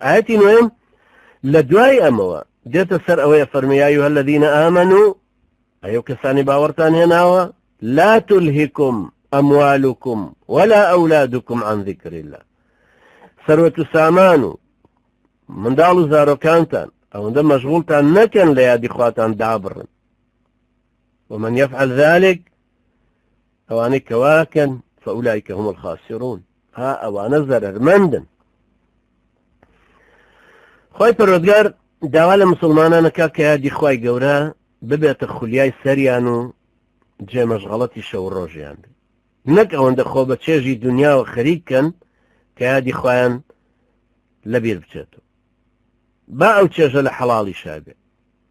ئایەتی نۆیەم لە دوای ئەمەوە دێتە سەر ئەوەیە فەرمی یا ایها الذین آمنوا ئەیو کەسانی باوەڕتان هێناوە لا تلهکم اموالکم ولا اولادکم عن ذکر الله سەروەت و سامان و منداڵ و زارۆکانتان ئەوەندە مەشغوڵتان نەکەن لە یادی خواتان دابڕن ومن يفعل ذلك ئەوانەی کەواکەن فأولئك هم الخاسرون ها ئەوانە زەرەرمەندن خی پەرۆزگار داوا لە مسلمانانەکە کە یادی خی گەورە ببێتە خولیای سەریان و جێمەشغەڵەتی شەو ڕۆژیان بێت نەک ئەوەندە خۆ بە چێژی دنیاوە خەریککەن کە یادی خۆیان لەبیر بچێتەوە با ئەو چێژە لە حەڵاڵی شابێ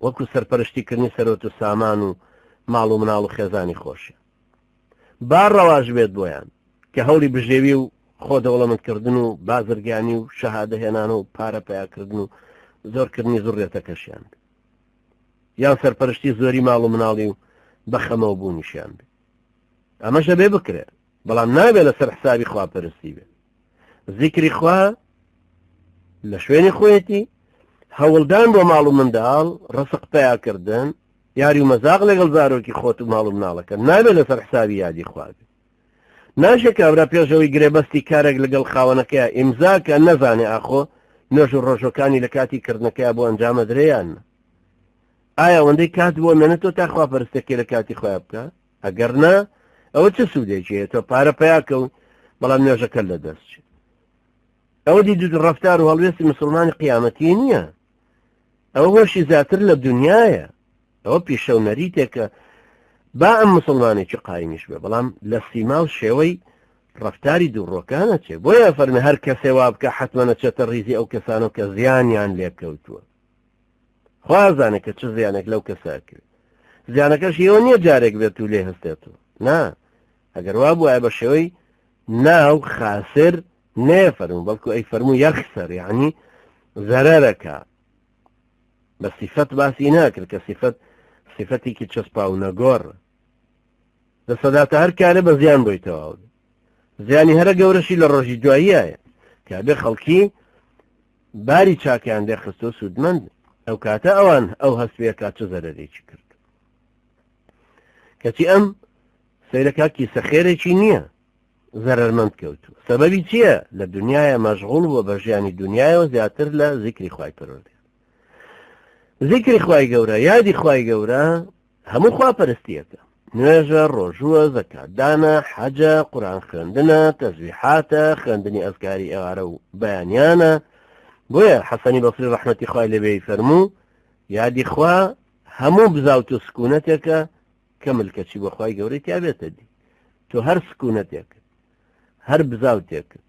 وەکو سەرپەرشتیکردنی سەرۆت و سامان و ماڵ و مناڵ و خێزانی خۆشیان با ڕەواش بێت بۆیان کە هەوڵی بژێوی و خۆ دەوڵەمەندکردن و بازرگانی و شەهادە هێنان و پارە پەیاکردن و زۆرکردنی زوڕێتەکەشیان بێت یان سەرپەرشتی زۆری ماڵ و مناڵی و بەخەمەوە بوونیشیان بێت ئەمەش دەبێ بکرێت بەڵام نابێت لەسەر حسابی خواپەرستی بێت زیکری خوا لە شوێنی خۆیەتی هەوڵدان بۆ ماڵ و منداڵ ڕسق پیاکردن یاری و مەزاق لەگەڵ زارۆکی خۆت و ماڵ و مناڵەکە نابێت لەسەر حسابی یادی خوا بێت ناشێ کابرا پێشەوەی گرێبەستی کارێک لەگەڵ خاوەنەکەی ئیمزاکە نەزانێ ئاخۆ نوێژ و ڕۆژەکانی لە کاتی کردنەکەی بۆ ئەنجامە درێیان ئایا ئەوەندەی کات بۆ مێنێتەوە تا خواپەرستەکەی لە کاتی خۆیان بکە ئەگەر نا ئەوە چ سوودێکی هەیە تۆ پارە پیاکە و بەڵام نوێژەکە لە دەست چێت ئەوە دی ڕفتار و هەڵوێستی مسلمانی قیامەتی نییە ئەوە هۆشی زیاتر لە دنیاە ئەوە پیشە و نەریتێکە با ئەم مسلمانێکی قایمیش بێ بەڵام لە سیما و شێوەی ڕفتاری دووڕۆکانە چێ بۆیە فەرمی هەر کەسێ وا بکە حتممە نەچێتە ڕیزی ئەو کەسانە کە زیانیان لێکەوتووە خوا ئەزانێت کە چ زیانێک لەو کەسە ئەکەوێت زیانەکەش ئێوە نییە جارێک بێت و لێ هەستێتەوە نا ئەگەر وا بووایە بە شێوەی ناو خاسر نێفەرمو بەڵکو ئەی فەرموو یەخسەر یعنی زەرەرەکە بە سیفەت باسی ناکرد کە سیفەت سیفەتێکی چەسپا و نەگۆڕ دەسەداتە هەر کارێ بە زیان بۆی تەواو زیانی هەرە گەورەشی لە ڕۆژی دواییە کە بێ خەڵکی باری چاکیان لێ خستۆ سوودمەند ئەو کاتە ئەوان ئەو هەست پێکا چ زەرەرێکی کرد کەچی ئەم سەیرەکە کیسە خێرێکی نییە زەرەرمەند کەوتو سەبەبی چییە لە دنیاە مەشغوڵ بووە بە ژیانی دنیاەوە زیاتر لە زیکری خوای پەروەردگار زیکری خوای گەورە یادی خوای گەورە هەموو خواپەرستیەکە نوێژە ڕۆژووە زەکاتدانە حەجە قورئان خوێندنە تەزویحاتە خوێندنی ئەزکاری ئێوارە و بەیانیانە بۆیە حەسەنی بەسری ڕەحمەتی خوای لێبێی فەرموو یادی خوا هەموو بزاوت و سکونەتێکە کە ملکەچی بۆ خوای گەورەی تیابێتە دی تۆ هەر سکونەتێکت هەر بزاوتێکت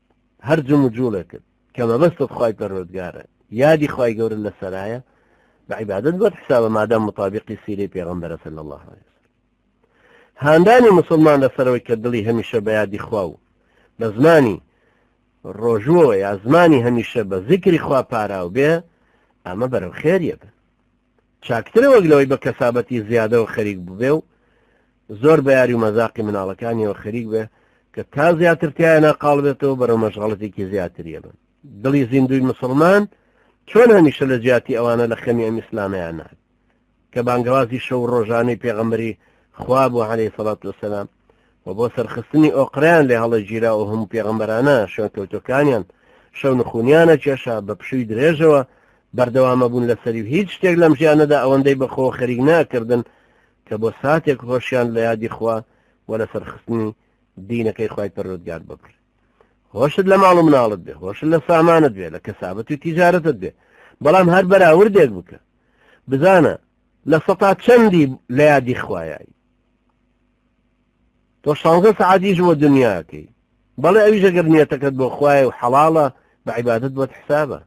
هەر جموجوڵێکت کە مەبەستت خوای پەروەردگارە یادی خوای گەورە لەسەرایە بە عیبادەت بۆت حسابە مادام مطابقی سیرەی پێغەمبەرە صلی الله علیه وسلم هاندانی مسلمان لەسەرەوەی کە دڵی هەمیشە بە یادی خوا و بە زمانی ڕۆژووەوە یا زمانی هەمیشە بە زیکری خوا پاراو بێ ئەمە بەرەو خێریە بن چاکترە وەک لەوەی بە کەسابەتی زیادەوە خەریک ببێ و زۆر بە یاری و مەزاقی مناڵەکانیەوە خەریک بێ کە تا زیاتر تیایان قاڵ بێتەوە بەرەو مەشغەڵەتێکی زیاتریە بن دڵی زیندوی مسلمان چۆن هەمیشە لە جیاتی ئەوانە لە خەمی ئەم ئیسلامەیان نات کە بانگەوازی شەو ڕۆژانەی پێغەمبەری خوا بوو عەلەیهی سەڵات وسەلام و بۆ سەرخستنی ئۆقرەیان لێ هەڵەگیرا و هەموو پێغەمبەرانە شوێنکەوتوەکانیان شەونخونیانە کێشا بە پشووی درێژەوە بەردەوامە بوون لەسەری و هیچ شتێک لەم ژیانەدا ئەوەندەی بەخۆ خەریک ناکردن کە بۆ ساتێک هۆشیان لە یادی خوا و لە سەرخستنی دینەکەی خوای پەروەردگار ببڕێ هۆشت لە ماڵ و مناڵت بێ هۆشت لە سامانت بێ لە کەسابەت و تیجارەتت بێ بەڵام هەر بەراوردێک بکە بزانە لە سەتا چەندی لە یادی خوایایی تۆ شانزە سەعاتیش بۆ دنیاکەی بەڵێ ئەویش ئەگەر نیەتەکەت بۆ خوایە و حەڵاڵە بە عیبادەت بۆت حسابە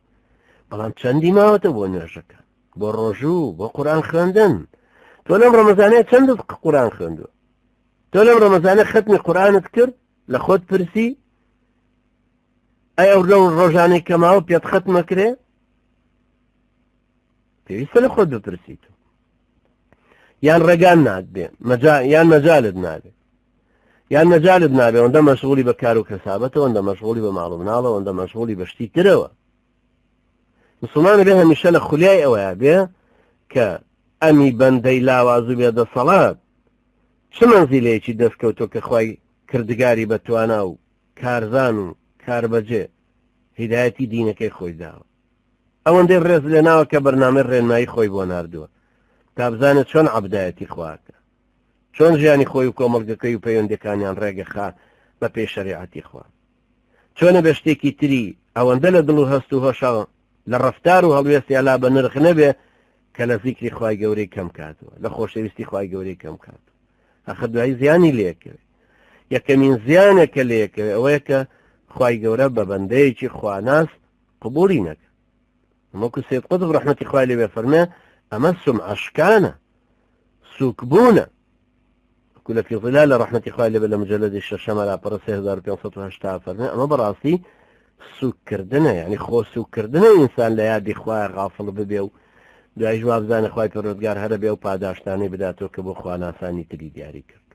بەڵام چەندی ماوەتە بۆ نوێژەکە بۆ ڕۆژوو بۆ قورآن خوێندن تۆ لەم ڕەمەزانەیە چەندت قورآن خوێندووە تۆ لەم ڕەمەزانە خەتمی قورآنت کرد لە خۆت پرسی ئەی ئەو لەو ڕۆژانەی کەماوە پێت خەتمەکرێ پێویستە لە خۆت بپرسیت یان ڕێگان نادبێ یان مەجالت نابێ یان مەجالت نابێ ئەوەندە مەشغولی بە کار و کەسابەتەوە ئەوەندە مەشغولی بە ماڵ و مناڵەوە ئەوەندە مەشغولی بە شتی ترەوە. مسلمان بێ هەمیشە لە خولیای ئەوەیە بێ کە ئەمی بەندەی لاواز و بێ دەسەڵات چ مەنزیلەیەکی دەستکەوتوە کە خوای کردگاری بە توانا و کارزان و کاربەجێ هیدایەتی دینەکەی خۆی داوە ئەوەندەی ڕێز لێناوە کە بەرنامەی ڕێنمایی خۆی بۆ ناردووە تا بزانێت چۆن عەبدایەتی خواکە چۆن ژیانی خۆی و کۆمەڵگەکەی و پەیوەندەکانیان ڕێگەخا بە پێی شەریعەتی خوا چۆنە بە شتێکی تری ئەوەندە لە دڵ و هەست و هۆشە لە ڕەفتار و هەڵوێستی لا بە نرخ نەبێ کە لە زیکری خوای گەورەی کەم کاتەوە لە خۆشەویستی خوای گەورەی کەم کات ئەخە دوایی زیانی لێکەوێ یەکەمین زیانێک کە لێکەوێ ئەوەیە کە خوای گەورە بە بەندەیەکی خواناس قبوڵی نەکە وەکو سید قوتب ڕەحمەتی خوای لێ فەرمێ ئەمە سومعەشکانە سوکبوونە وەکو لە فی ظلال ڕەحمەتی خوای لێ لە مجلدی شەشەمە لاپەڕە 3580 فەرمێ ئەمە بەڕاستی سوککردنە یعنی خۆ سوککردنە ئینسان لە یادی خوای غافڵ ببێ و دوایش وابزانە خوای پەروەردگار هەرە بێ و پاداشتانەی بداتەوە کە بۆ خواناسانی تری دیاری کرد.